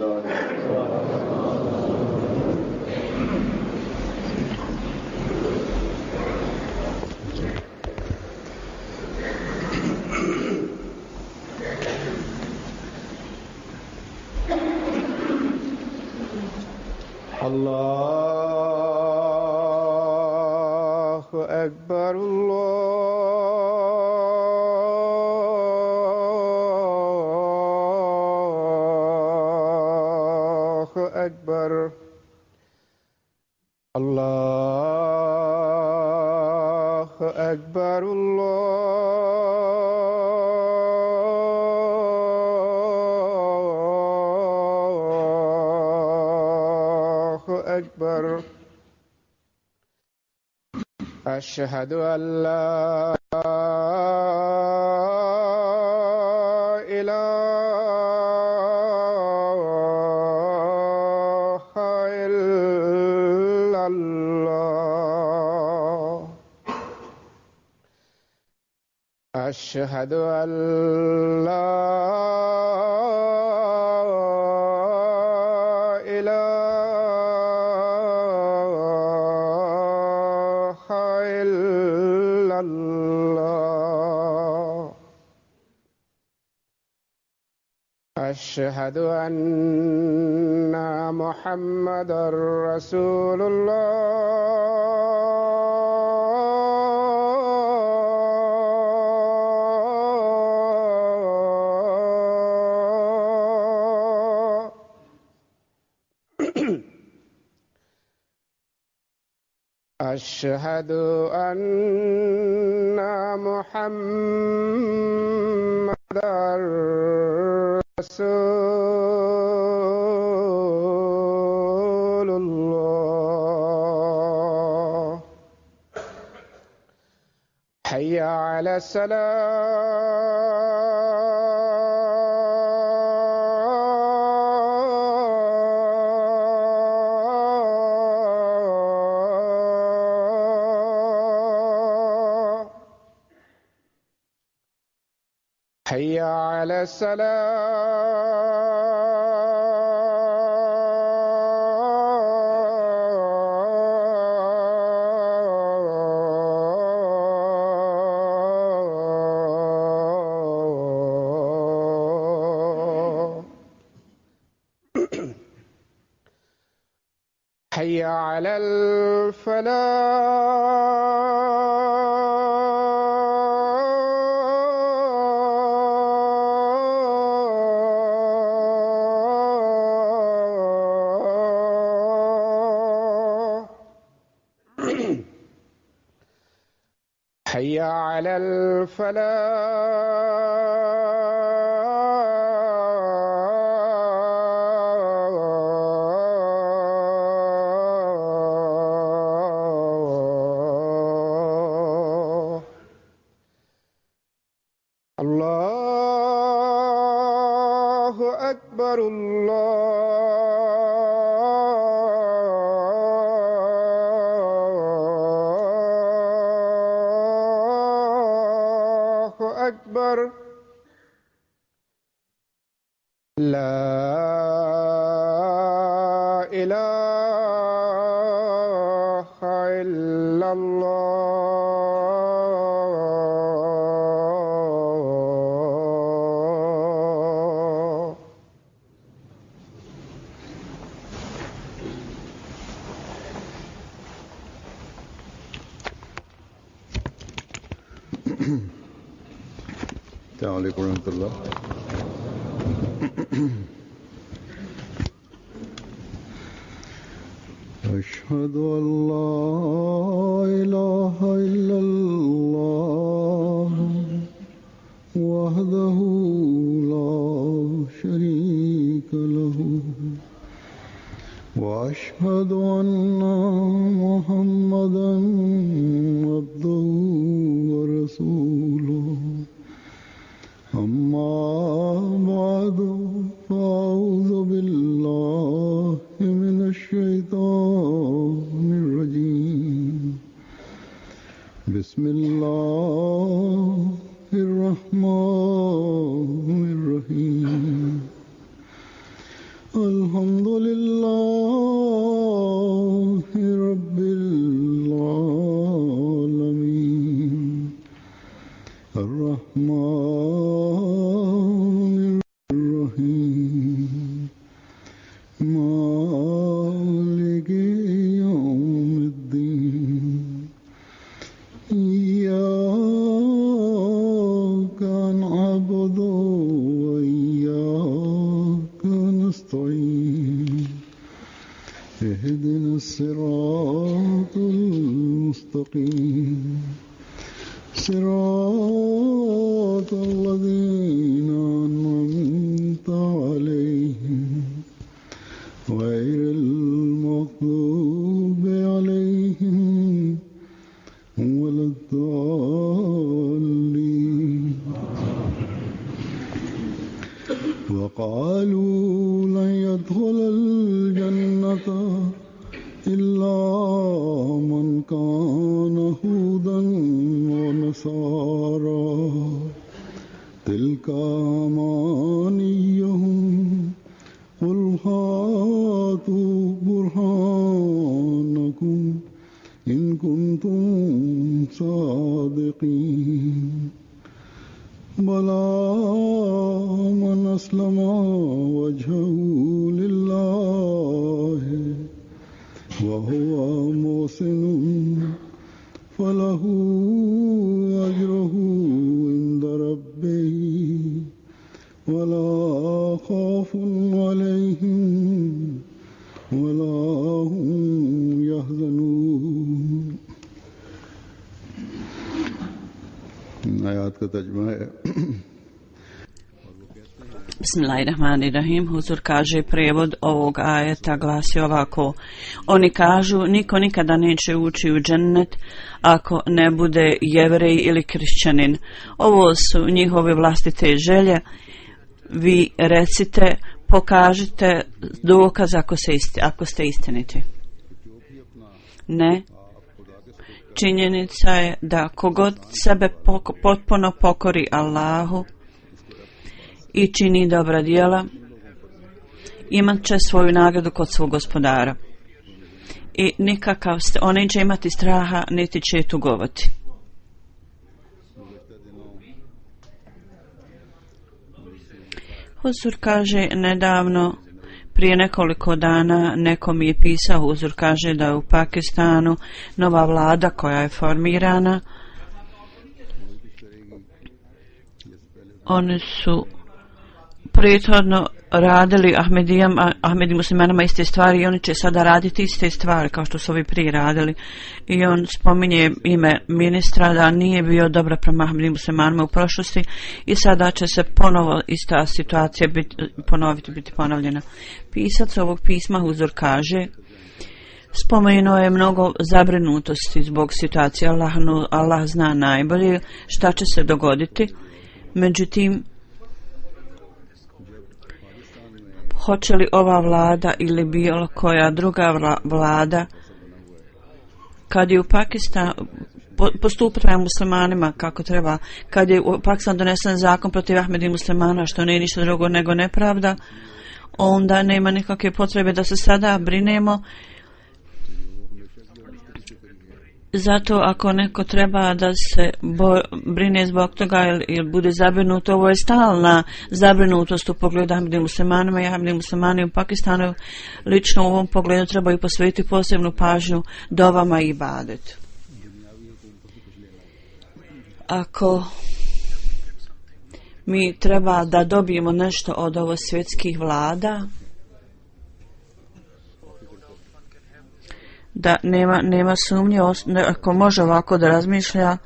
الله أكبر الله أكبر الله أكبر الله أكبر. أشهد أن لا إله إلا الله. أشهد أن لا إله إلا الله. أشهد أن محمدًا رسول الله. أشهد أن محمدًا رسول الله. حي على الصلاة. حي على الصلاة. حي على الفلاح. حي على الفلاح. الله أكبر الله أكبر. لا إله إلا الله. السلام عليكم ورحمة الله. أشهد أن لا إله إلا الله وحده لا شريك له وأشهد أن محمدًا عبده ورسوله. أما بعد فأعوذ بالله من الشيطان الرجيم. بسم الله الرحمن الرحيم. الحمد لله رب العالمين الرحمن الرحيم مالك يوم الدين إياك نعبد وإياك نستعين اهدنا الصراط المستقيم صراط الذين أنعمت عليهم غير المغضوب عليهم ولا الضالين وقالوا لن يدخل الجنة إلا من كان هودا ونصارى تلك أمانيهم قل هاتوا برهانكم إن كنتم صادقين بلى من أسلم وجهه لله وهو محسن فله أجره عند ربه ولا خوف عليهم ولا هم يحزنون. आयत का तर्जुमा है. Bismillahirrahmanirrahim. Huzur kaže, prijevod ovog ajeta glasi ovako: oni kažu, niko nikada neće ući u džennet ako ne bude Jevrej ili kršćanin. Ovo su njihove vlastite želje. Vi recite, pokažite dokaz ako ste istiniti. Ne. Činjenica je da kogod sebe potpuno pokori Allahu i čini dobra djela, imat će svoju nagradu kod svog gospodara. I nikakav on neće imati straha, niti će tugovati. Huzur kaže, nedavno, prije nekoliko dana, neko mi je pisao, Huzur kaže da je u Pakistanu nova vlada koja je formirana. Oni su prethodno radili Ahmedi muslimanama iste stvari i oni će sada raditi iste stvari kao što su ovi prije radili. I on spominje ime ministra da nije bio dobro prema Ahmedi muslimanima u prošlosti i sada će se ponovo ista situacija biti ponovljena. Pisac ovog pisma, Huzur kaže, spomenuo je mnogo zabrinutosti zbog situacije. Allah zna najbolje šta će se dogoditi. Međutim, hoće li ova vlada ili bilo koja druga vlada, kad je u Pakistanu postupiti prema muslimanima kako treba, kad je u Pakistanu donesen zakon protiv Ahmedi muslimana, što nije ništa drugo nego nepravda, onda nema nikakve potrebe da se sada brinemo. Zato ako neko treba da se brine zbog toga ili bude zabrinut, ovo je stalna zabrinutost u pogledu Ahmedi muslimanima i Ahmedi muslimani u Pakistanu lično u ovom pogledu trebaju posvetiti posebnu pažnju dovama i ibadetu. Ako mi treba da dobijemo nešto od ovo svjetskih vlada, da nema sumnje, ako može ovako da razmišlja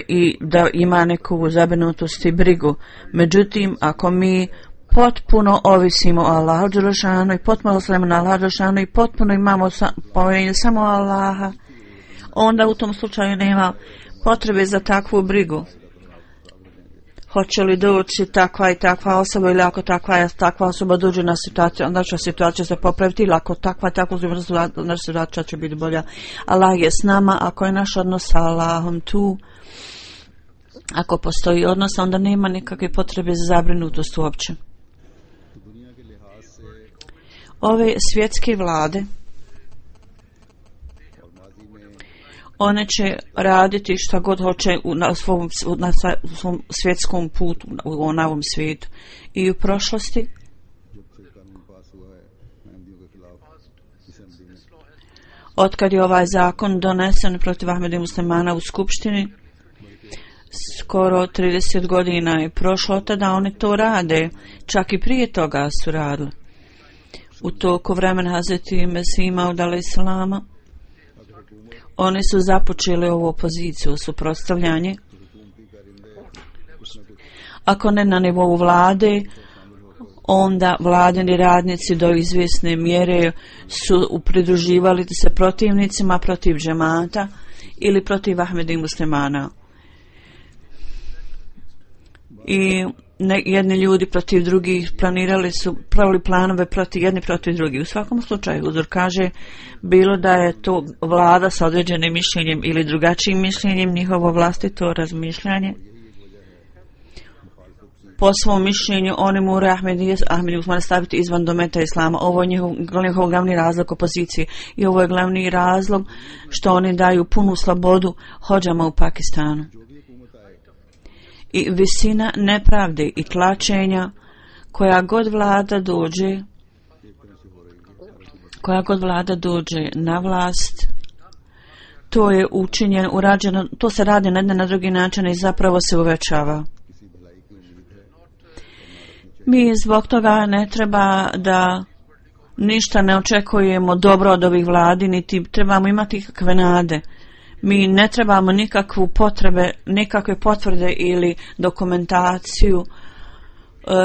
i da ima neku zabrinutost i brigu. Međutim, ako mi potpuno ovisimo o Allahu dželešanu i potpuno oslonimo na Allahu dželešanu i potpuno imamo povjerenje samo Allaha, onda u tom slučaju nema potrebe za takvu brigu. Hoće li doći takva i takva osoba, ili ako takva osoba dođe na situaciju, onda će situacija se popraviti, ili ako takva situacija će biti bolja. Allah je s nama, ako je naš odnos sa Allahom tu, ako postoji odnos, onda nema nikakve potrebe za zabrinutost uopće. Ove svjetske vlade, one će raditi šta god hoće na svom svjetskom putu, na ovom svijetu. I u prošlosti otkad je ovaj zakon donesen protiv Ahmeda muslimana u skupštini, skoro 30 godina je prošlo od tada, oni to rade, čak i prije toga su radili. U toku vremena Hazreti Mesih Maud alejselama, oni su započeli ovu opoziciju, suprotstavljanje. Ako ne na nivou vlade, onda vladini radnici do izvjesne mjere su pridruživali se protivnicima, protiv džemata ili protiv Ahmeda muslimana. I jedni ljudi protiv drugih pravili planove jedni protiv drugih. U svakom slučaju, Huzur kaže, bilo da je to vlada sa određenim mišljenjem ili drugačijim mišljenjem, njihovo vlastito razmišljanje, po svom mišljenju oni moraju Ahmedi muslimane staviti izvan dometa islama. Ovo je njihov glavni razlog opozicije i ovo je glavni razlog što oni daju punu slobodu hodžama u Pakistanu. I visina nepravde i tlačenja koja god vlada dođe na vlast, to je urađeno, to se radi na jedan na drugi način i zapravo se uvećava. Mi zbog toga ne treba da ništa ne očekujemo dobro od ovih vladi, niti trebamo imati kakve nade. Mi ne trebamo nikakve potvrde ili dokumentaciju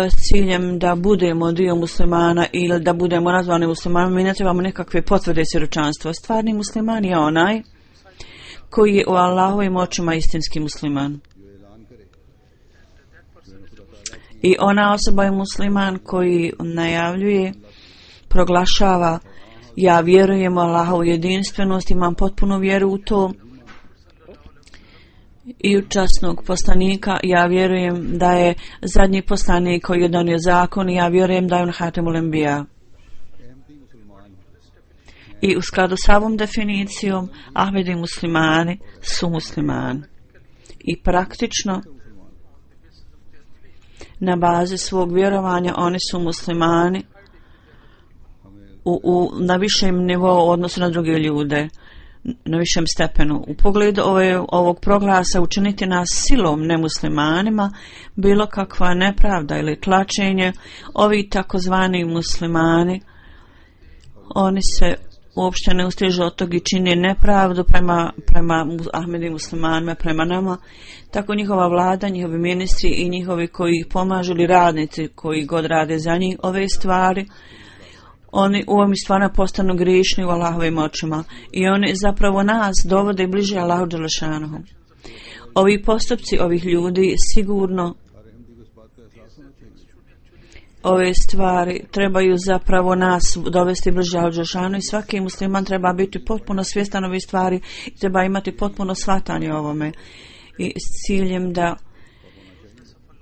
s ciljem da budemo dio muslimana ili da budemo nazvani muslimanima. Mi ne trebamo nikakve potvrde i svjedočanstva. Stvarni musliman je onaj koji je u Allahovim očima istinski musliman. I ona osoba je musliman koji najavljuje, proglašava: ja vjerujem u Allahovu jedinstvenost, imam potpunu vjeru u to i u časnog poslanika, ja vjerujem da je zadnji poslanik koji je donio zakon i ja vjerujem da je on Hatemul Enbija. I u skladu s ovom definicijom Ahmedi muslimani su muslimani. I praktično na bazi svog vjerovanja oni su muslimani na višem nivou u odnosu na druge ljude, na višem stepenu. U pogledu ovog proglasa učiniti nas silom nemuslimanima, bilo kakva nepravda ili tlačenje, ovi takozvani muslimani, oni se uopšte ne ustižu od tog i čini nepravdu prema Ahmedi muslimanima, prema nama. Tako njihova vlada, njihovi ministri i njihovi koji ih pomažu ili radnici koji god rade za njih ove stvari, oni u ovim stvarima postanu griješni u Allahovim očima i oni zapravo nas dovode bliže Allahu dželešanuhu. Ovi postupci ovih ljudi sigurno, ove stvari trebaju zapravo nas dovesti bliže Allahu dželešanuhu i svaki musliman treba biti potpuno svjestan ovih stvari i treba imati potpuno shvatanje ovome i s ciljem da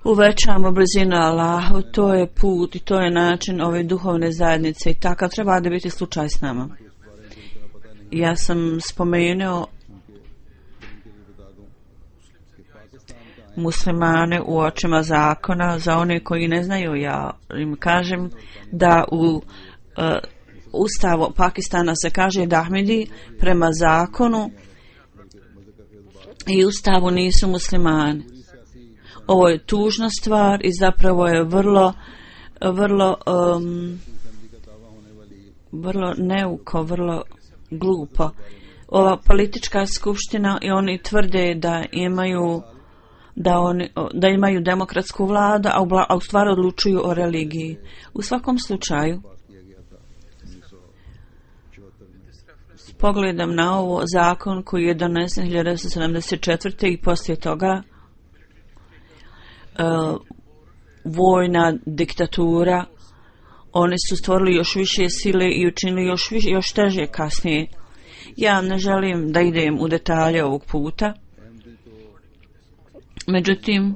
uvećamo blizinu Allahu. To je put i to je način ove duhovne zajednice i takav treba da biti slučaj s nama. Ja sam spomenuo muslimane u očima zakona. Za one koji ne znaju, ja im kažem da u Ustavu Pakistana se kaže da Ahmedi prema zakonu i Ustavu nisu muslimani. Ovo je tužna stvar i zapravo je vrlo neuko, vrlo glupo. Ova politička skupština i oni tvrde da imaju demokratsku vladu, a u stvari odlučuju o religiji. U svakom slučaju, s pogledom na ovo zakon koji je donesen 1974. i poslije toga vojna diktatura, oni su stvorili još više sile i učinili još teže kasnije. Ja ne želim da idem u detalje ovog puta, međutim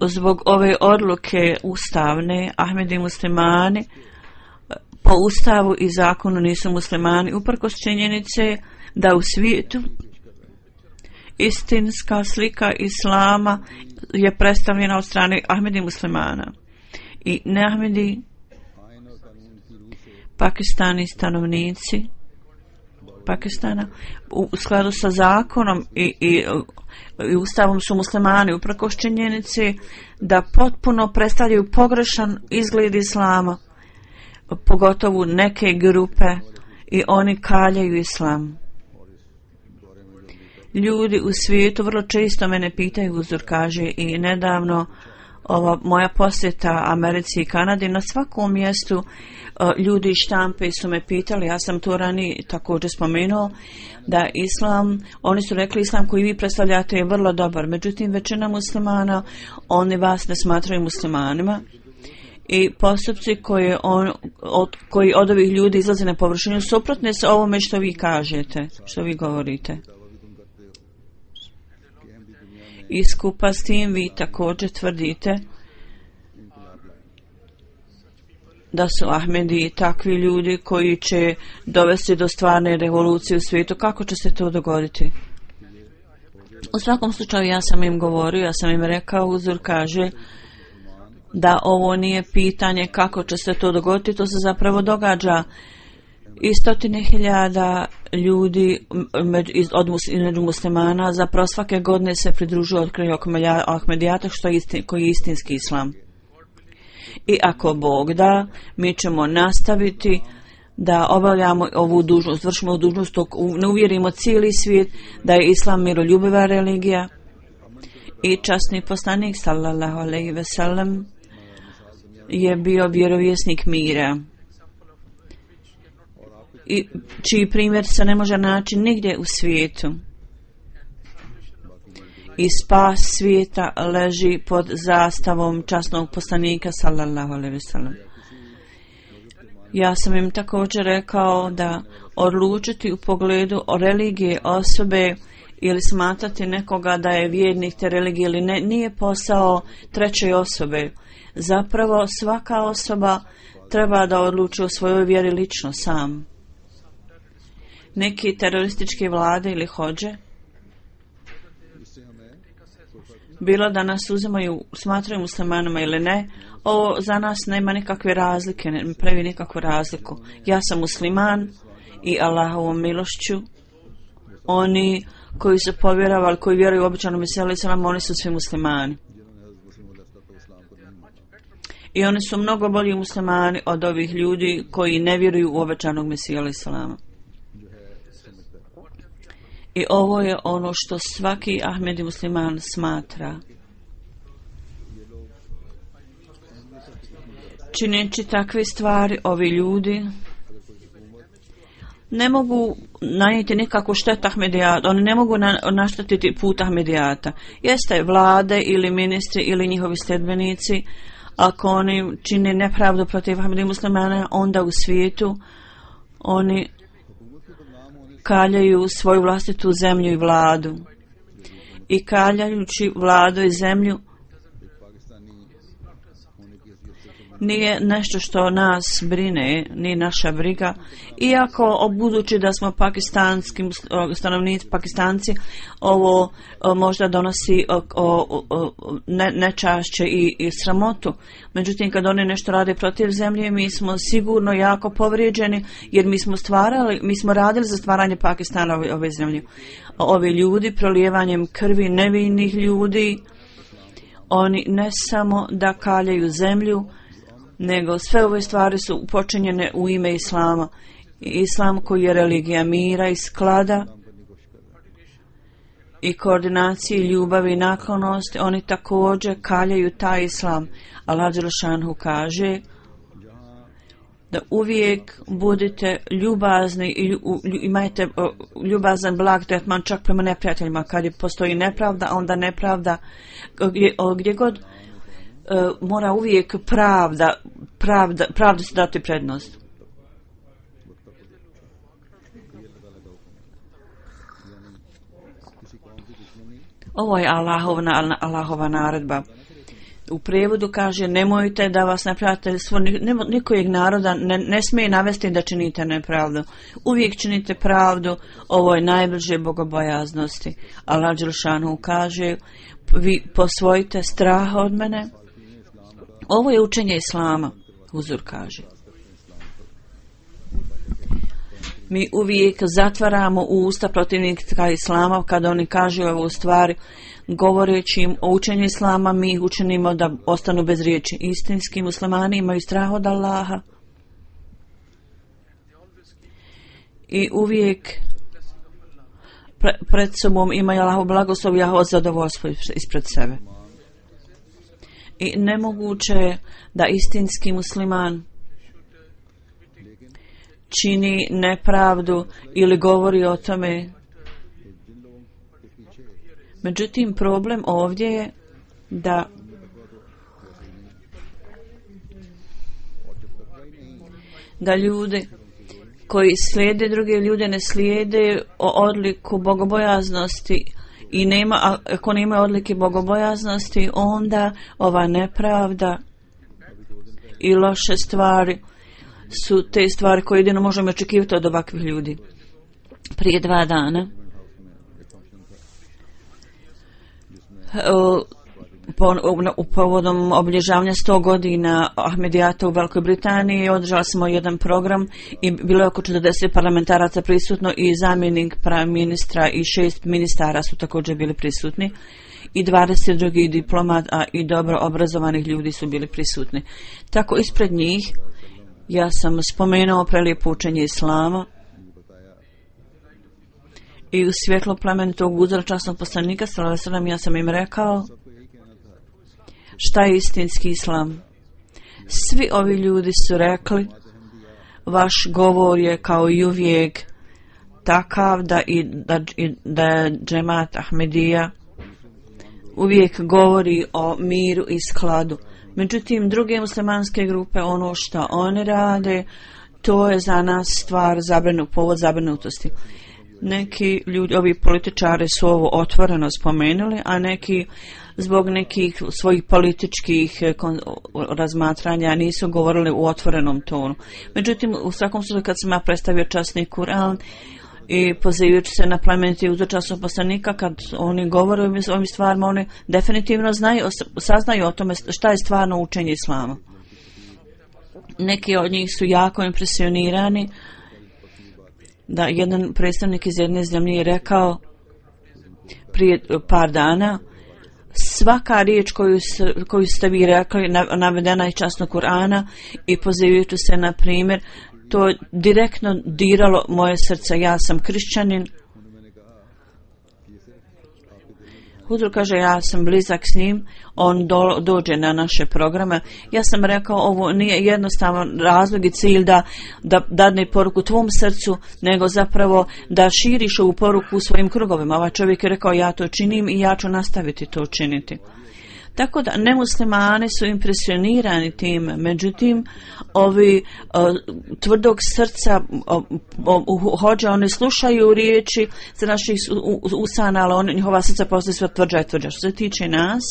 zbog ove odluke ustavne Ahmedi muslimani po po ustavu i zakonu nisu muslimani, uprkos činjenice da u svijetu istinska slika islama je predstavljena od strane Ahmedi muslimana i neahmedi Pakistani stanovnici Pakistana u skladu sa zakonom i ustavom su muslimani, uprkos činjenici da potpuno predstavljaju pogrešan izgled islama, pogotovo neke grupe, i oni kaljaju islam. Ljudi u svijetu vrlo često mene pitaju, uzor kaže, i nedavno ova moja posjeta Americi i Kanadi, na svakom mjestu ljudi iz štampe su me pitali, ja sam to ranije također spomenuo, da islam, oni su rekli islam koji vi predstavljate je vrlo dobar, međutim većina muslimana, oni vas ne smatraju muslimanima i postupci koji od ovih ljudi izlaze na površinu suprotne s ovome što vi kažete, što vi govorite. I skupa s tim vi također tvrdite da su Ahmedi takvi ljudi koji će dovesti do stvarne revolucije u svijetu. Kako će se to dogoditi? U svakom slučaju ja sam im govorio, ja sam im rekao, uzor kaže da ovo nije pitanje kako će se to dogoditi, to se zapravo događa. I stotine hiljada ljudi među muslimana zapravo svake godine se pridružuju otkriju Ahmedijata, koji je istinski islam. I ako Bog da, mi ćemo nastaviti da obavljamo ovu dužnost, vršimo dužnost, ne uvjerimo cijeli svijet da je islam miroljubiva religija. I časni poslanik sallallahu alejhi ve sellem je bio vjerovjesnik mira, i čiji primjer se ne može naći nigdje u svijetu. I spas svijeta leži pod zastavom časnog poslanika sallallahu alejhi ve sellem. Ja sam im također rekao da odlučiti u pogledu o religije osobe ili smatrati nekoga da je vjernik te religije ili ne, nije posao treće osobe. Zapravo svaka osoba treba da odluči o svojoj vjeri lično sam. Neki terorističke vlade ili hođe, bilo da nas uzimaju, smatraju muslimanima ili ne, ovo za nas nema nikakve razlike, ne pravi nikakvu razliku. Ja sam musliman i Allahovom milošću, oni koji su povjerovali, koji vjeruju u obećanu Mesiju alejhi selam, oni su svi muslimani. I oni su mnogo bolji muslimani od ovih ljudi koji ne vjeruju u obećanog Mesiju alejhi selama. I ovo je ono što svaki Ahmedi musliman smatra. Čineći takve stvari, ovi ljudi ne mogu nanijeti nikakvu štetu Ahmedijata, oni ne mogu naštetiti put Ahmedijata. Jeste vlade ili ministri ili njihovi sljedbenici, ako oni čine nepravdu protiv Ahmedi muslimana, onda u svijetu oni kaljaju svoju vlastitu zemlju i vladu. I kaljajući vladu i zemlju nije nešto što nas brine, nije naša briga. Iako budući da smo pakistanski stanovnici, Pakistanci, ovo možda donosi nečašće i sramotu. Međutim, kad oni nešto rade protiv zemlje, mi smo sigurno jako povrijeđeni, jer mi smo radili za stvaranje Pakistana ove zemlje. Ovi ljudi prolijevanjem krvi nevinih ljudi, oni ne samo da kaljaju zemlju, nego sve ove stvari su počinjene u ime Islama. Islam koji je religija mira i sklada i koordinacije, ljubavi i naklonosti, oni također kaljaju taj Islam. Allah dželešanu kaže da uvijek budete ljubazni i imajte ljubazan blag tretman čak prema neprijateljima. Kad je postoji nepravda, onda nepravda gdje god mora uvijek pravdi se dati prednost. Ovo je Allahova naredba. u prijevodu kaže nemojte da vas neprijateljstvo nikojeg naroda ne smije navesti da činite nepravdu. Uvijek činite pravdu, ovo je najbliže bogobojaznosti. Allah dželešanu kaže vi posvojite straha od mene. Ovo je učenje Islama, Huzur kaže. Mi uvijek zatvaramo usta protivnika Islama kada oni kažu ovu stvari, govoreći im o učenju Islama, mi ih učinimo da ostanu bez riječi. Istinski muslimani imaju strah od Allaha i uvijek pred sobom imaju Allahu blagoslov i Allahovo zadovoljstvo ispred sebe. I nemoguće je da istinski musliman čini nepravdu ili govori o tome. Međutim, problem ovdje je da ljudi koji slijede druge ljude ne slijede odliku bogobojaznosti i ako nema odlike bogobojaznosti, onda ova nepravda i loše stvari su te stvari koje jedino možemo očekivati od ovakvih ljudi. Prije 2 dana povodom obilježavanja 100 godina Ahmedijata u Velikoj Britaniji održali smo jedan program i bilo je oko 40 parlamentaraca prisutno i zamjenik ministra i 6 ministara su također bili prisutni i 20 drugih diplomata i dobro obrazovanih ljudi su bili prisutni. Tako ispred njih ja sam spomenuo prelijepo učenje Islama i u svjetlo plemenitog uzora časnog poslanika sallallahu alejhi ve sellem ja sam im rekao šta je istinski Islam. Svi ovi ljudi su rekli vaš govor je kao i uvijek takav da je džemat Ahmedija uvijek govori o miru i skladu. Međutim, druge muslimanske grupe, ono što oni rade, to je za nas stvar povod zabrinutosti. Neki ljudi, ovi političari su ovo otvoreno spomenuli, a neki zbog nekih svojih političkih razmatranja nisu govorili u otvorenom tonu. Međutim, u svakom slučaju kad sam ja predstavio časni Kur'an i pozivajući se na plemeniti uzor časnog poslanika, kad oni govore o ovim stvarima, oni definitivno saznaju o tome šta je stvarno učenje Islama. Neki od njih su jako impresionirani da jedan predstavnik iz jedne zemlje je rekao prije par dana svaka riječ koju ste vi rekli navedena je časnog Kur'ana i pozivajući se na primjer to je direktno diralo moje srce. Ja sam kršćanin. Huzur kaže ja sam blizak s njim, on dođe na naše programe. Ja sam rekao ovo nije jednostavan razlog i cilj da dadne poruku tvom srcu, nego zapravo da širiš ovu poruku u svojim krugovima. Ovaj čovjek je rekao ja to činim i ja ću nastaviti to činiti. Tako da nemuslimani su impresionirani tim, međutim ovi tvrdog srca hođe, oni slušaju riječi za naših usana, ali njihova srca postoji sve tvrđa i tvrđa. Što se tiče nas,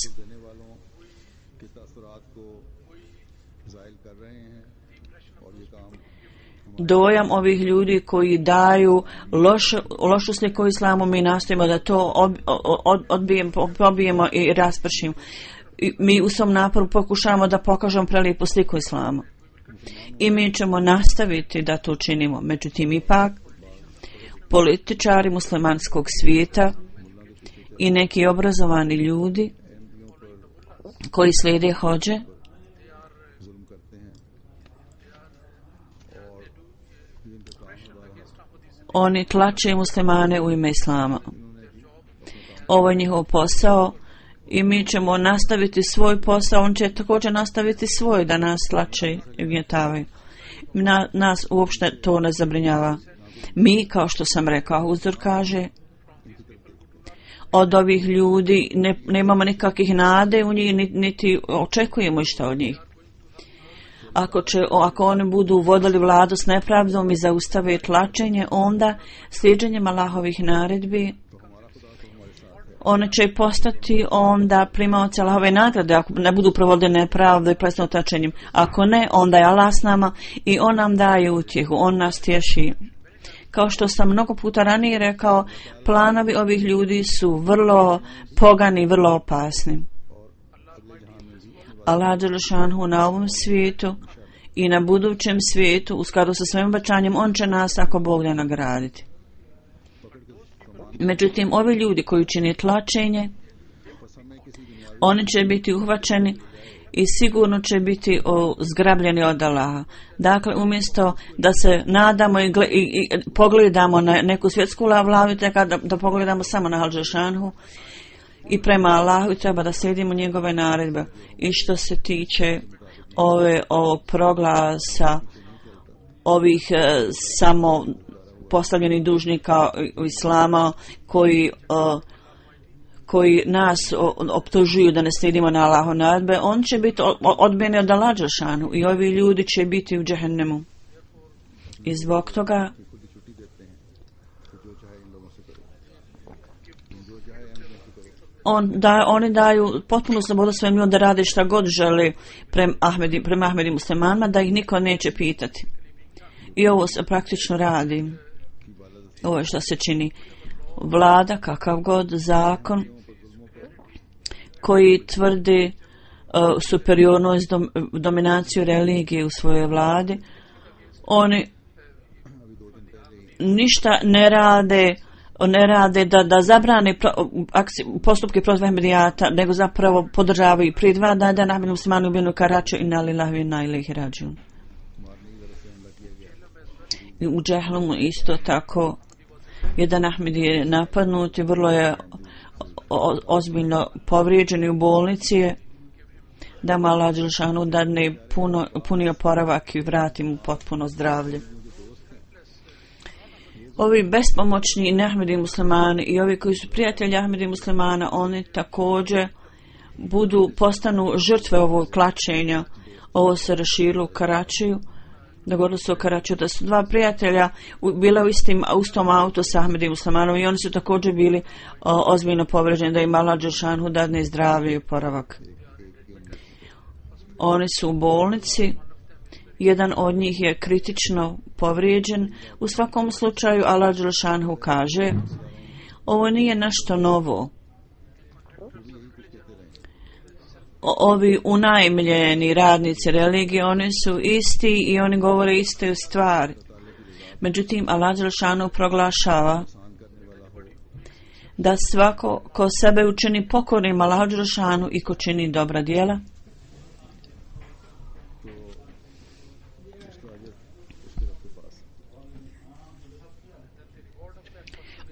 dojam ovih ljudi koji daju lošu sliku islamu, mi nastojimo da to pobijemo i raspršimo. Mi u svom naporu pokušavamo da pokažemo prelijepu sliku islama. I mi ćemo nastaviti da to činimo. Međutim, ipak, političari muslimanskog svijeta i neki obrazovani ljudi koji slijede hođe, oni tlače muslimane u ime islama. Ovo je njihov posao i mi ćemo nastaviti svoj posao, on će također nastaviti svoj da nas tlače i ugnjetavaju. Nas uopšte to ne zabrinjava. Mi, kao što sam rekao, Huzur kaže, od ovih ljudi nemamo nikakvih nade u njih, niti očekujemo išta od njih. Ako oni budu vodili vladu s nepravdom i zaustave tlačenje, onda slijedženjem Allahovih naredbi one će postati onda primaoci Allahove nagrade ako ne budu provodili nepravdu i prestanu tačenjem. Ako ne, onda je Allah s nama i on nam daje utjehu, on nas tješi. Kao što sam mnogo puta ranije rekao, planovi ovih ljudi su vrlo pogani, vrlo opasni. Allah dželešanhu na ovom svijetu i na budućem svijetu, u skladu sa svojim obećanjem, on će nas ako Bog da nagraditi. Međutim, ovi ljudi koji čine tlačenje, oni će biti uhvaćeni i sigurno će biti zgrabljeni od Allaha. Dakle, umjesto da se nadamo i pogledamo na neku svjetsku vladu, da pogledamo samo na Al Dželešanhu i prema Allahu, treba da slijedimo njegove naredbe. I što se tiče ovog proglasa ovih samo postavljenih dužnika islama koji nas optužuju da ne slijedimo na Allahove naredbe, on će biti odbijeni od Allaha dželešanu i ovi ljudi će biti u džehennemu. I zbog toga oni daju potpunu slobodu svojim ljudima da rade šta god žele prema Ahmedi muslimanima, da ih niko neće pitati. I ovo se praktično radi. Ovo je što se čini. Vlada, kakav god zakon koji tvrdi superiornost, dominaciju religije u svojoj vladi, oni ništa ne rade da zabrane postupke protiv Ahmedijata, nego zapravo podržavaju i predvada da Ahmedi muslimani ubijenu Karaču i na lillahi wa inna ilaihi rađiun. I u Džehlumu isto tako jedan Ahmedi je napadnut i vrlo je ozbiljno povrijeđen i u bolnici je, da mu Allah dželešanu dadne puni oporavak i vrati mu potpuno zdravlje. Ovi bespomoćni neahmedi muslimani i ovi koji su prijatelji Ahmedi muslimana, oni također postanu žrtve ovog klačenja. Ovo se raširilo u Karačiju. Dogodilo se u Karačiju da su dva prijatelja bila u istom autu sa Ahmedi muslimanom i oni su također bili ozbiljno povređeni, da im Allah dželešanu dadne zdravlje i oporavak. Oni su u bolnici. Jedan od njih je kritično povrijeđen. U svakom slučaju Allah dželešanu kaže, ovo nije nešto novo. Ovi unajmljeni radnici religije, oni su isti i oni govore iste stvari. Međutim, Allah dželešanu proglašava da svako ko sebe učini pokornim Allah dželešanu i ko čini dobra djela,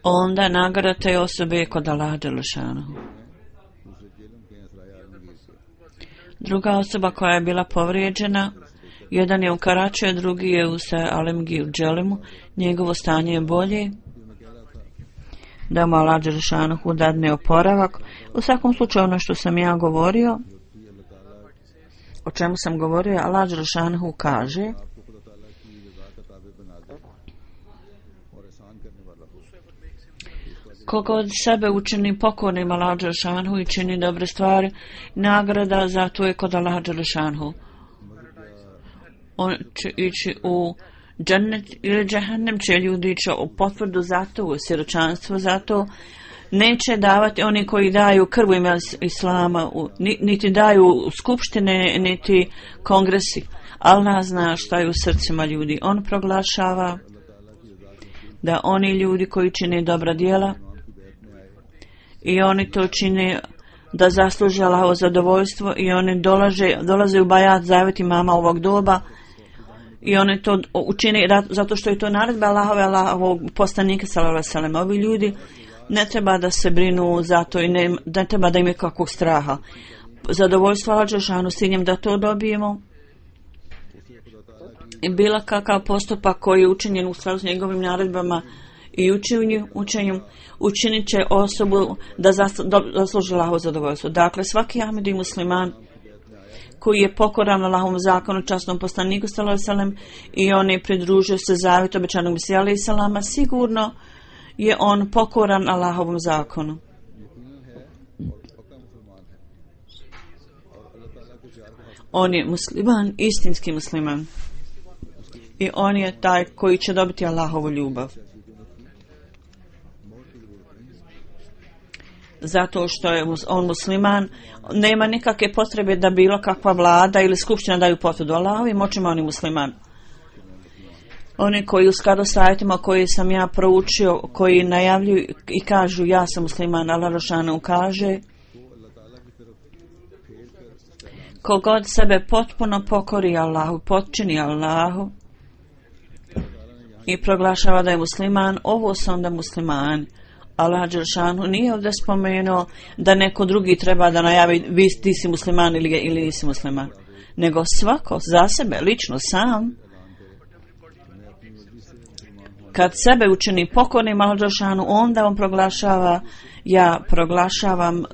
onda nagrada te osobe kod Allaha dželešanu. Druga osoba koja je bila povrijeđena, jedan je u Karačiju, drugi je u Alemgi u Dželimu, njegovo stanje je bolje, da mu Allah dželešanu dadne oporavak. U svakom slučaju ono što sam ja govorio, o čemu sam govorio, Allah dželešanu kaže, koga od sebe učini pokornim Allaha dželešanu i čini dobre stvari, nagrada za to je kod Allaha dželešanu. On će ići u džennet ili džehennem, će ljudi ići u potvrdu za to, u siročanstvo za to. Neće davati oni koji daju krv u ime islama, niti daju skupštine, niti kongresi. Allah zna šta je u srcima ljudi. On proglašava da oni ljudi koji čine dobra djela i oni to čine da zasluže Allahovo zadovoljstvo i oni dolaze u bajat zavjet imama ovog doba i oni to učine zato što je to naredba Allahovog poslanika sallallahu alejhi ve sellem. Ovi ljudi ne treba da se brinu za to i ne treba da imaju kakvog straha. Zadovoljstvo Allaha dželešanu s ciljem da to dobijemo i bilo kakav postupak koji je učinjen u skladu s njegovim naredbama i učenjem učinit će osobu da zasluži Allahovo zadovoljstvo. Dakle, svaki Ahmedi musliman koji je pokoran Allahovom zakonu, časnom poslaniku sallallahu alejhi ve sellem i on je pridružio se zavjetu obećanog Mesija alejhi selama, sigurno je on pokoran Allahovom zakonu. On je musliman, istinski musliman. I on je taj koji će dobiti Allahovu ljubav. Zato što je on musliman, nema nikakve potrebe da bilo kakva vlada ili skupština daju potvrdu Allahovim očima, on je musliman. Oni koji u skladu s ajetima koji sam ja proučio, koji najavljuju i kažu ja sam musliman, Allah dželešanu kaže: kogod sebe potpuno pokori Allahu, potčini Allahu i proglašava da je musliman, ovo su onda muslimani. Allah dželešanu nije ovdje spomenuo da neko drugi treba da najavi ti si musliman ili nisi musliman, nego svako za sebe, lično, sam. Kad sebe učini pokornim Allah dželešanu, onda on proglašava: ja proglašavam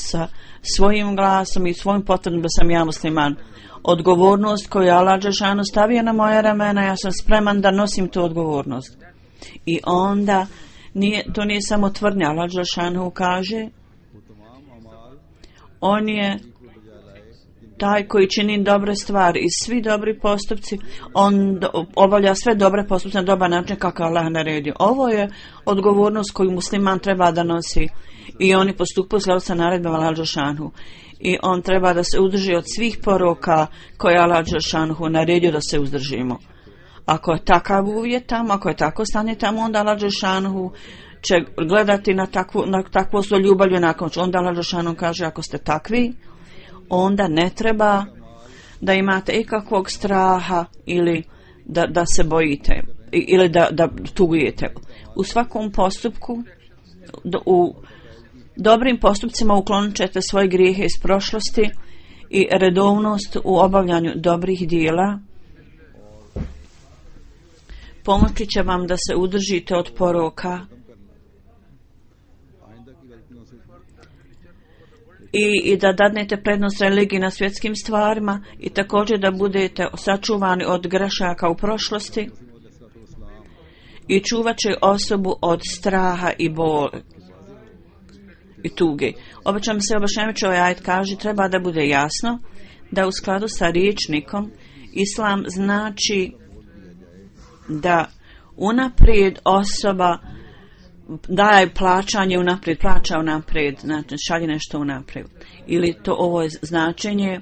sa svojim glasom i svojim potvrdom da sam ja musliman. Odgovornost koju je Allah dželešanu stavio na moje ramena, ja sam spreman da nosim tu odgovornost. I onda to nije samo tvrdnja. Allah dželešanu kaže: on je taj koji čini dobre stvari i svi dobri postupci, on obavlja sve dobre postupce na dobar način kako Allah naredio. Ovo je odgovornost koju musliman treba da nosi i oni postupaju u skladu sa naredbama Allah dželešanu. I on treba da se uzdrži od svih poroka koje Allah dželešanu naredio da se uzdržimo. Ako je takav uvjet tamo, ako je tako stanje tamo, onda Allah dželešanu će gledati na takvo svoj ljubavlju nakon. Onda Allah dželešanu kaže: ako ste takvi, onda ne treba da imate ikakvog straha ili da se bojite ili da tugujete. U svakom postupku, u dobrim postupcima uklonit ćete svoje grijehe iz prošlosti i redovnost u obavljanju dobrih dijela pomoći će vam da se udržite od poroka i da dadnete prednost religiji na svjetskim stvarima i također da budete sačuvani od grešaka u prošlosti i čuvat će osobu od straha i boli i tuge. Obećam se objašnjavajući ovaj ajet kaže: treba da bude jasno da u skladu sa riječnikom islam znači da unaprijed osoba daje plaćanje unaprijed, plaća unaprijed, znači šalje nešto unaprijed. Ili to ovo je značenje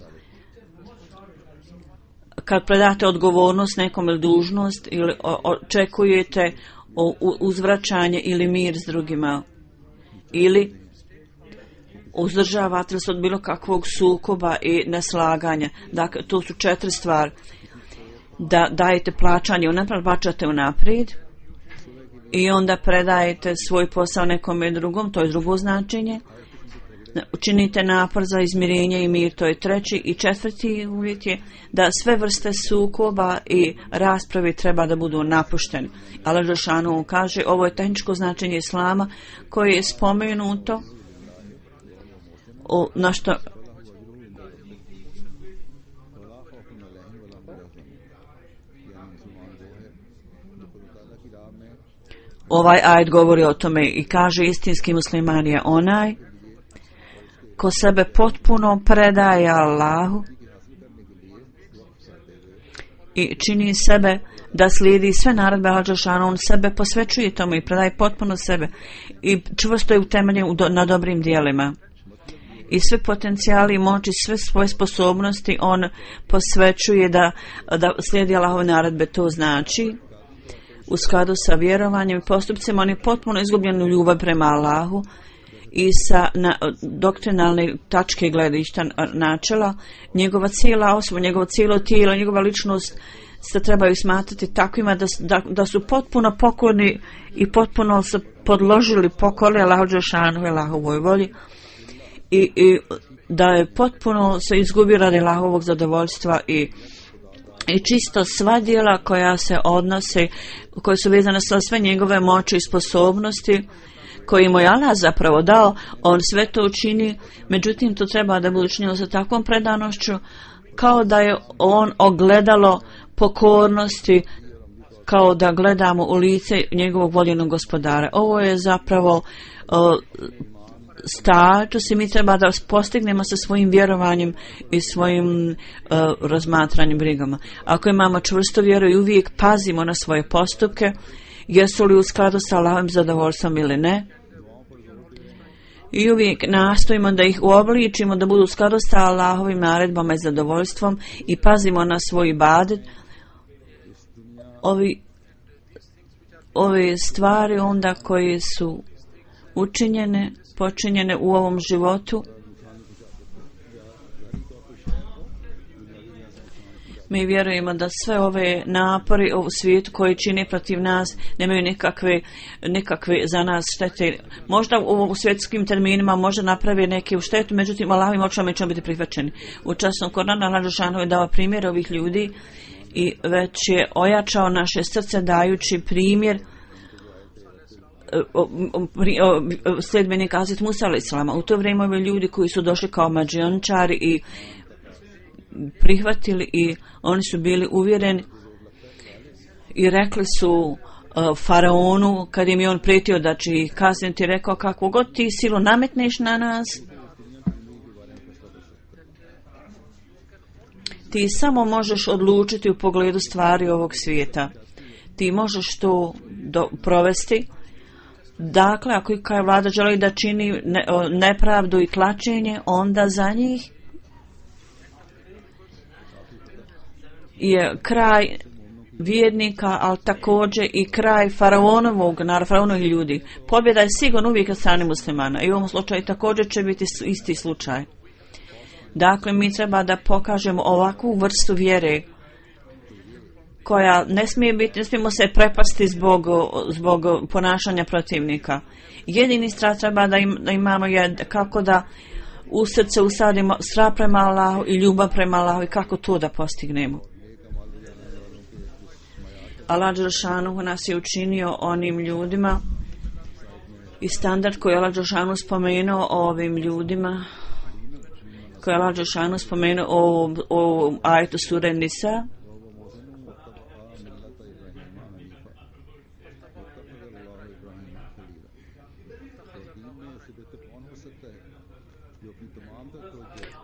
kad predate odgovornost nekom ili dužnost ili očekujete uzvraćanje ili mir s drugima ili uzdržavate se od bilo kakvog sukoba i neslaganja. Dakle, to su 4 stvari. Da dajete plaćanje unaprijed, plaćate unaprijed i onda predajete svoj posao nekome drugom, to je drugo značenje. Učinite napor za izmirenje i mir, to je 3. I 4. uvjet je da sve vrste sukoba i raspravi treba da budu napušteni. Allah dželešanu kaže: ovo je tehničko značenje islama koje je spomenuto na što ovaj ajet govori o tome i kaže: istinski musliman je onaj ko sebe potpuno predaje Allahu i čini sebe da slijedi sve naredbe Allah dželešanu, on sebe posvećuje tome i predaje potpuno sebe i čvrsto je utemeljen na dobrim djelima. I sve potencijali i moći, sve svoje sposobnosti on posvećuje da slijedi Allahove naredbe. To znači u skladu sa vjerovanjem i postupcima on je potpuno izgubljen u ljubav prema Allahu i sa doktrinalne tačke gledišta načela njegova cijela osoba, njegovo cijelo tijelo, njegova ličnost se trebaju smatrati takvima da su potpuno pokorni i potpuno se podložili pokorni Allahu dželešanu i Allahovoj volji i da je potpuno se izgubio radi Allahovog zadovoljstva i čisto sva djela koja se odnose, koje su vezane sa sve njegove moći i sposobnosti koji mu je Allah zapravo dao, on sve to učini, međutim to treba da bude učinjeno sa takvom predanošću kao da je on ogledalo pokornosti, kao da gledamo u lice njegovog voljenog gospodara. Ovo je zapravo status i mi treba da postignemo sa svojim vjerovanjem i svojim razmatranjem brigama. Ako imamo čvrsto vjeru i uvijek pazimo na svoje postupke, jesu li u skladu sa Allahovim zadovoljstvom ili ne, i uvijek nastojimo da ih uobličimo da budu u skladu sa Allahovim naredbama i zadovoljstvom i pazimo na svoj ibadet. Ove stvari onda koje su počinjene u ovom životu, mi vjerujemo da sve ove napori u svijetu koji čini protiv nas nemaju nikakve za nas štete. Možda u svjetskim terminima može napravi neke u štetu, međutim Allahovim očima ćemo biti prihvaćeni. U časnom Koranu Allah dželešanu je dao primjer ovih ljudi i već je ojačao naše srce dajući primjer sledbenika Hazreti Musa alejselama. U to vrijeme ovi ljudi koji su došli kao mađioničari i prihvatili i oni su bili uvjereni i rekli su faraonu kad im je on prijetio da će ih kazniti, rekao kako god ti silu nametneš na nas, ti samo možeš odlučiti u pogledu stvari ovog svijeta. Ti možeš to provesti. Dakle, ako je vlada želi da čini nepravdu i tlačenje, onda za njih je kraj vjernika, ali također i kraj faraonovih ljudi. Pobjeda je sigurno uvijek na strani muslimana i u ovom slučaju također će biti isti slučaj. Dakle, mi treba da pokažemo ovakvu vrstu vjere koja ne smijemo se prepasti zbog ponašanja protivnika. Jedini strah treba da imamo je kako da u srce usadimo strah prema Allahu i ljubav prema Allahu i kako to da postignemo. Allah dželešanu nas je učinio onim ljudima i standard koji Allah dželešanu spomenuo o ovim ljudima, koji Allah dželešanu spomenuo o ajetu sure Nisa.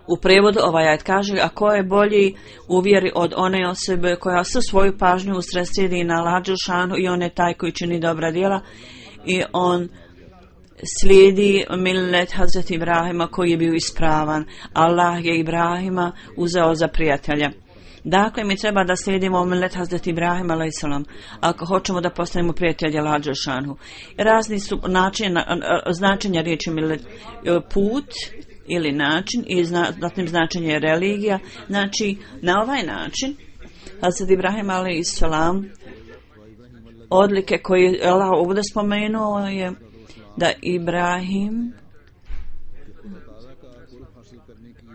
U prijevodu ovaj ajet kaže, a ko je bolji u vjeri od one osobe koja svu svoju pažnju usredsredi na Allah dželešanu i on je taj koji čini dobra djela i on slijedi millet Hazreti Ibrahima koji je bio ispravan. Allah je Ibrahima uzeo za prijatelja. Dakle, mi treba da slijedimo millet Hazreti Ibrahima alejselam ako hoćemo da postanemo prijatelji Allah dželešanu. Razni su značenja riječi millet, put ili način i zatim značenje je religija. Znači, na ovaj način Hazreti Ibrahim alejselam, odlike koje Allah ovdje spomenuo je da Ibrahim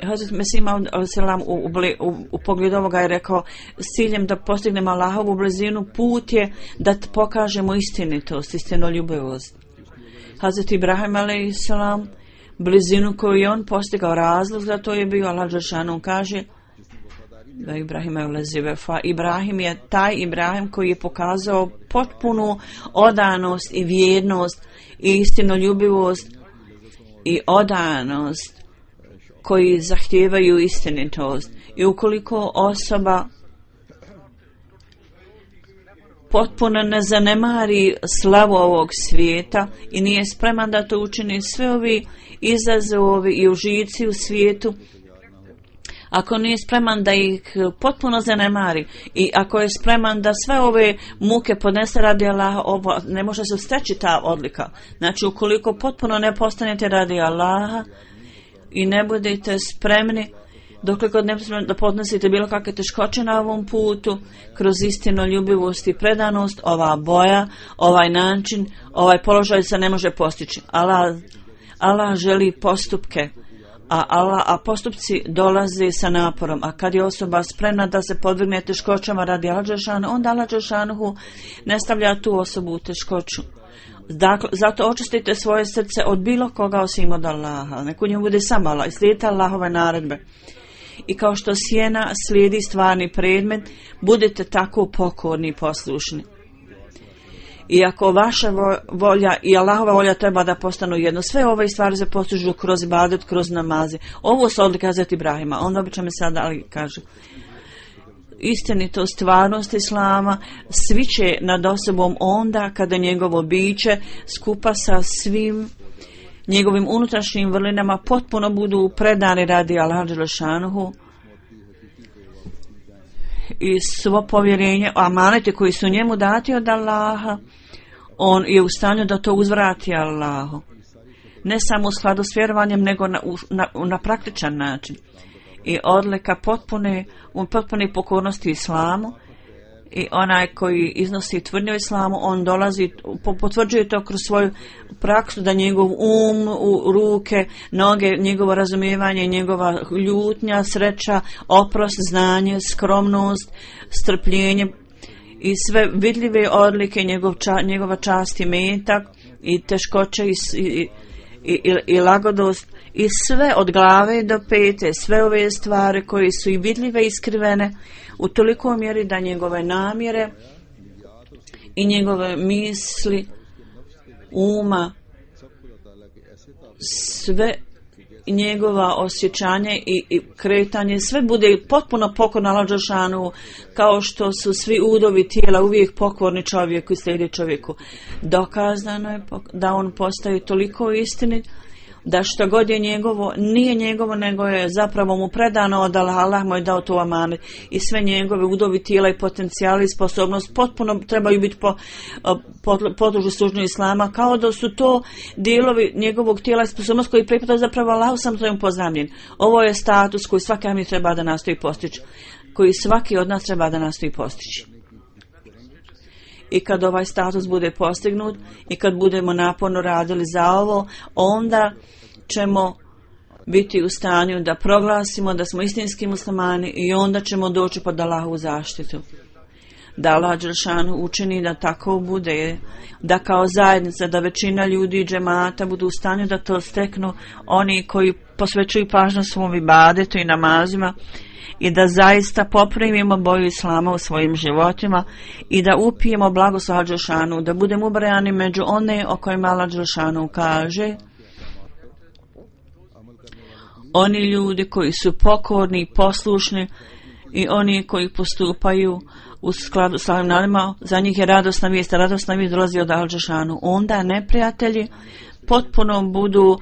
Hazreti Mesih alejselam u pogledu ovoga je rekao s ciljem da postignemo Allahovu blizinu, put je da pokažemo istinitost, istinoljubivost. Hazreti Ibrahim alejselam, blizinu koju je on postigao, razlog za to je bio, Allah dželešanu kaže da Ibrahim je taj Ibrahim koji je pokazao potpunu odanost i vjernost i istinoljubivost i odanost koji zahtijevaju istinitost. I ukoliko osoba potpuno ne zanemari slavu ovog svijeta i nije spreman da to učini, sve ovi izazovi i užici u svijetu, ako nije spreman da ih potpuno zanemari i ako je spreman da sve ove muke podnese radi Allaha, ne može se steći ta odlika. Znači, ukoliko potpuno ne postanete radi Allaha i ne budete spremni, dokle god ne da podnosite bilo kakve teškoće na ovom putu, kroz istinu, ljubivost i predanost, ova boja, ovaj način, položaj se ne može postići. Allah želi postupke, a postupci dolaze sa naporom. A kad je osoba spremna da se podvrgne teškoćama radi Allah dželešanu, onda Allah dželešanu ne stavlja tu osobu u teškoću. Dakle, zato očistite svoje srce od bilo koga osim od Allaha. Nek u njemu bude samo Allah i slijedite Allahove naredbe. I kao što sjena slijedi stvarni predmet, budete tako pokorni i poslušni. Iako vaša volja i Allahova volja treba da postanu jedno, sve ove stvari se postižu kroz ibadet, kroz namaze. Ovo su odlike Hazreti Ibrahima. Onda bi će mi sada ali kaže istinito stvarnost Islama sviće nad osobom onda kada njegovo biće skupa sa svim njegovim unutrašnjim vrlinama potpuno budu predani radi Allaha dželešanuhu i svo povjerenje, amanete koji su njemu dati od Allaha, on je u stanju da to uzvrati Allahu. Ne samo u skladu s vjerovanjem, nego na praktičan način. I odlika potpune pokornosti Islamu i onaj koji iznosi tvrdnju Islamu, on dolazi, potvrđuje to kroz svoju praksu da njegov u ruke, noge, njegovo razumijevanje, njegova ljutnja, sreća, oprost, znanje, skromnost, strpljenje i sve vidljive odlike, njegova čast i metak i teškoće i lagodost i sve od glave do pete, sve ove stvari koje su i vidljive i skrivene u toliko mjeri da njegove namjere i njegove misli, uma, sve njegova osjećanje i kretanje, sve bude potpuno pokorno Allahu dželešanu, kao što su svi udovi tijela uvijek pokorni čovjeku i slijedi čovjeku. Dokazano je da on postaje toliko istinit da što god je njegovo, nije njegovo, nego je zapravo mu predano od Allaha, Allah mu je dao tu amanet i sve njegove udovi tijela i potencijali i sposobnost potpuno trebaju biti podložu služnju Islama, kao da su to dijelovi njegovog tijela i sposobnost koji pripada zapravo Allahu, sam to je pozamljen. Ovo je status koji svaki od nas treba da nastoji postići, koji svaki od nas treba da nastoji postići. I kad ovaj status bude postignut i kad budemo naporno radili za ovo, onda ćemo biti u stanju da proglasimo da smo istinski muslimani i onda ćemo doći pod Allahovu zaštitu. Da Allah dželešanu učini da tako bude, da kao zajednica, da većina ljudi i džemata budu u stanju da to steknu, oni koji posvećuju pažnju svom ibadetu i namazima, i da zaista poprimimo boju Islama u svojim životima i da upijemo blagoslov Allaha dželešanu, da budemo ubrajani među one o kojima Allah dželešanu kaže: oni ljudi koji su pokorni i poslušni i oni koji postupaju u skladu s ovim nadima, za njih je radosna vijest dolazi od Allaha dželešanu. Onda neprijatelji potpuno budu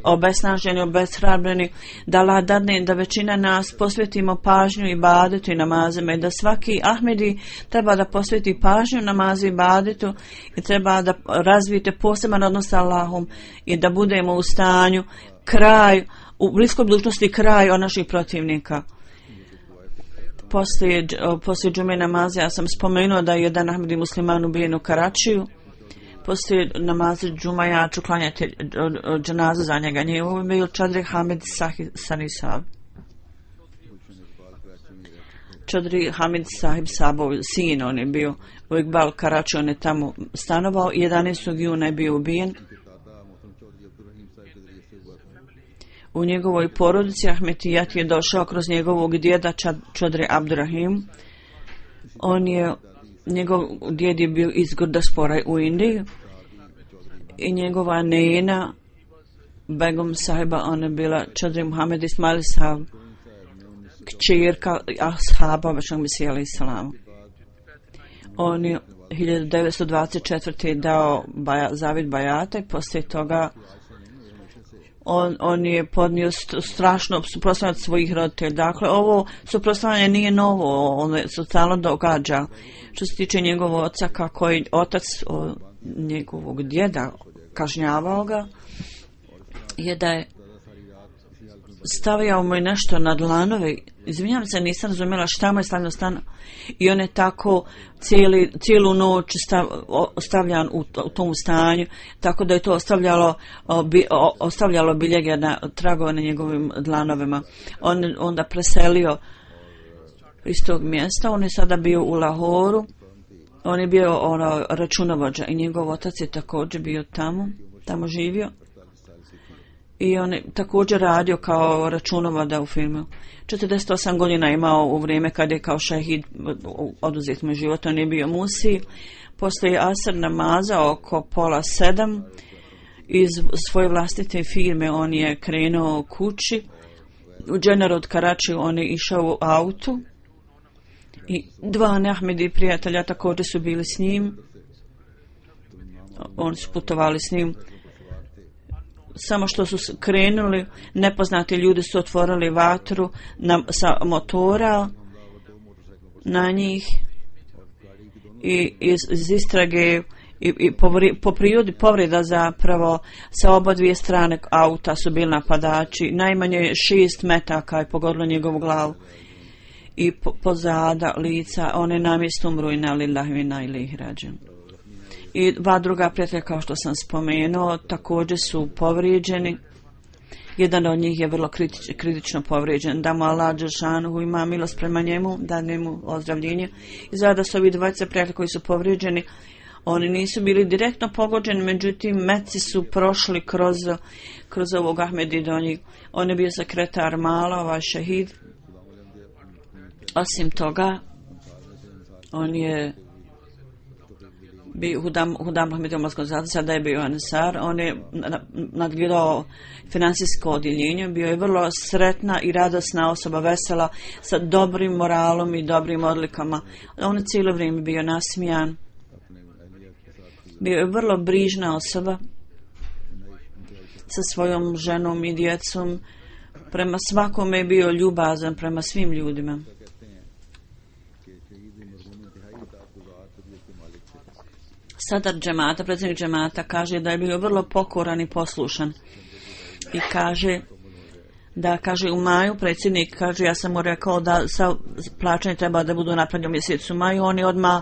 obesnaženi, obeshrabreni, da Allah dadne da većina nas posvetimo pažnju ibadetu i namazima i da svaki Ahmedi treba da posveti pažnju namazu i ibadetu i treba da razvijete poseban odnos sa Allahom i da budemo u stanju u bliskoj budućnosti kraj od naših protivnika. Poslije džume namaza ja sam spomenuo da je jedan Ahmedi musliman ubijen u Karačiju. Poslije namaza džuma ja ću klanjati dženazu za njega. Njegovo je bio Čadri Hamid Sanisab. Čadri Hamid Sahib Sabov sin, on je bio u Iqbal Karači, on je tamo stanovao. 11. juna je bio ubijen. U njegovoj porodici Ahmetijat je došao kroz njegovog djeda Čadri Abdurrahim. Njegov djed je bio iz Gurdaspora u Indiji i njegova nena Begum sahiba, ona je bila Čadri Muhammed Ismail Sahab, kćerka ashaba Bešang Mesija alejhi selam. On je 1924. dao zavid bajata i poslije toga on je podnio strašno suprotstavljanje svojih roditelja. Dakle, ovo suprotstavljanje nije novo, ono se stalno događa. Što se tiče njegovog oca, kako je otac njegovog djeda kažnjavao ga, je da je stavljao mu je nešto na dlanove. Izvinjavam se, nisam razumjela šta mu je stavljeno stano. I on je tako cijelu noć ostavljan u tom stanju, tako da je to ostavljalo biljege na tragove na njegovim dlanovima. On onda preselio iz tog mjesta, on je sada bio u Lahoru, on je bio računovođa i njegov otac je također bio tamo živio. I on je također radio kao računovođa u firmi. 48 godina imao u vrijeme kad je kao šehid oduzet mu život, on je bio musi. Poslije asr namaza oko 6:30 iz svoje vlastite firme on je krenuo kući. U Dženeru od Karači on je išao u autu i 2 Ahmedi prijatelja također su bili s njim. Oni su putovali s njim. Samo što su krenuli, nepoznati ljudi su otvorili vatru sa motora na njih i iz istrage i po prirodi povreda zapravo sa obadvije strane auta su bili napadači. Najmanje 6 metaka je pogodilo njegovu glavu i pozada lica. On je na mjestu umro i na lillahi wa inna ilaihi rađen. I 2 druga prijatelja, kao što sam spomenuo, također su povrijeđeni. Jedan od njih je vrlo kritično povrijeđen. Da mu Allah dželešanu ima milost prema njemu, da njemu ozdravljenje. I zada su ovi 2 prijatelja koji su povrijeđeni, oni nisu bili direktno pogođeni, međutim meci su prošli kroz ovog Ahmedi do njih. On je bio sekretar mala, ovaj šehid. Osim toga, on je bio Hudam Ahmed Omarskog zada, sada je bio Ansar. On je nadgledao financijsko odjeljenje, bio je vrlo sretna i radosna osoba, vesela, sa dobrim moralom i dobrim odlikama. On je cijelo vrijeme bio nasmijan. Bio je vrlo brižna osoba sa svojom ženom i djecom. Prema svakome je bio ljubazan, prema svim ljudima. Sadar džemata, predsjednik džemata, kaže da je bio vrlo pokoran i poslušan. I kaže u maju, predsjednik kaže, ja sam mu rekao da plaćanje treba da budu napravljeno u mjesecu maju. On je odmah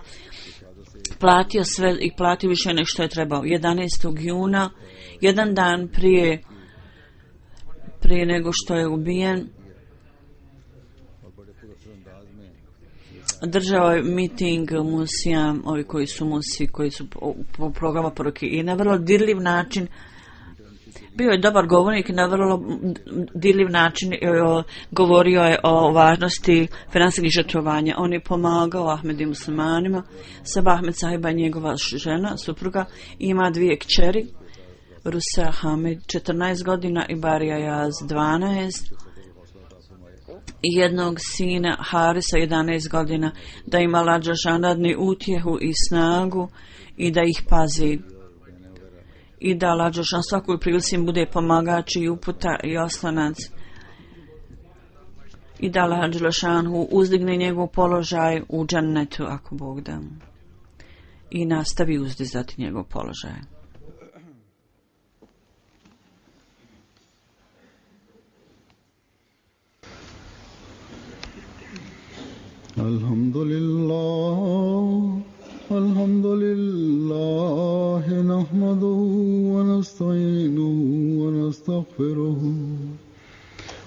platio sve i platio više nego što je trebao. 11. juna, jedan dan prije nego što je ubijen, držao je miting musija, ovi koji su musi, koji su po programu poruke, i na vrlo dirljiv način, bio je dobar govornik, na vrlo dirljiv način govorio je o važnosti financijskih žrtvovanja. On je pomagao Ahmedi muslimanima. Sabah Ahmed Sahiba, njegova žena, supruga, ima 2 kćeri, Rusa Hamid 14 godina i Barija Jaz 12, i jednog sina Harisa 11 godina, da ima Allah dželešanu dadne utjehu i snagu i da ih pazi. I da Allah dželešanu svakoj prilici im bude pomagač i uputa i oslonac. I da Allah dželešanu uzdigne njegov položaj u džennetu, ako Bog da. I nastavi uzdizati njegov položaj. Alhamdulillah, nahmaduhu wa nasta'inuhu wa nastaghfiruhu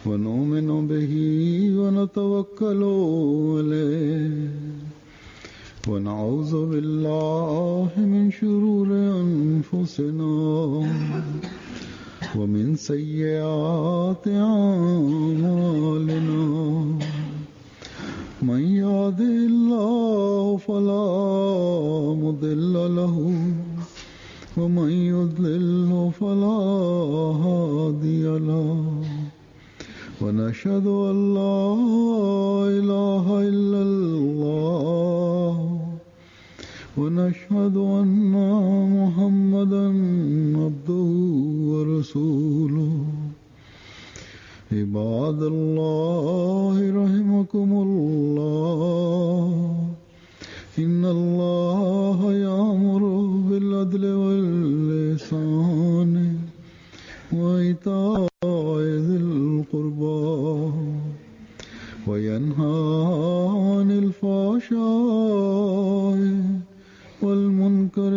wa nu'minu bihi wa natawakkalu alayhi wa na'udhu billahi min shururi anfusina wa min sayyiati a'malina. من يهده الله فلا مضل له ومن يضلل فلا هادي له ونشهد أن لا إله إلا الله ونشهد أن محمدا عبده ورسوله. عباد الله رحمكم الله إن الله يأمر بالعدل والإحسان وإيتاء ذي القربى وينهى عن الفحشاء والمنكر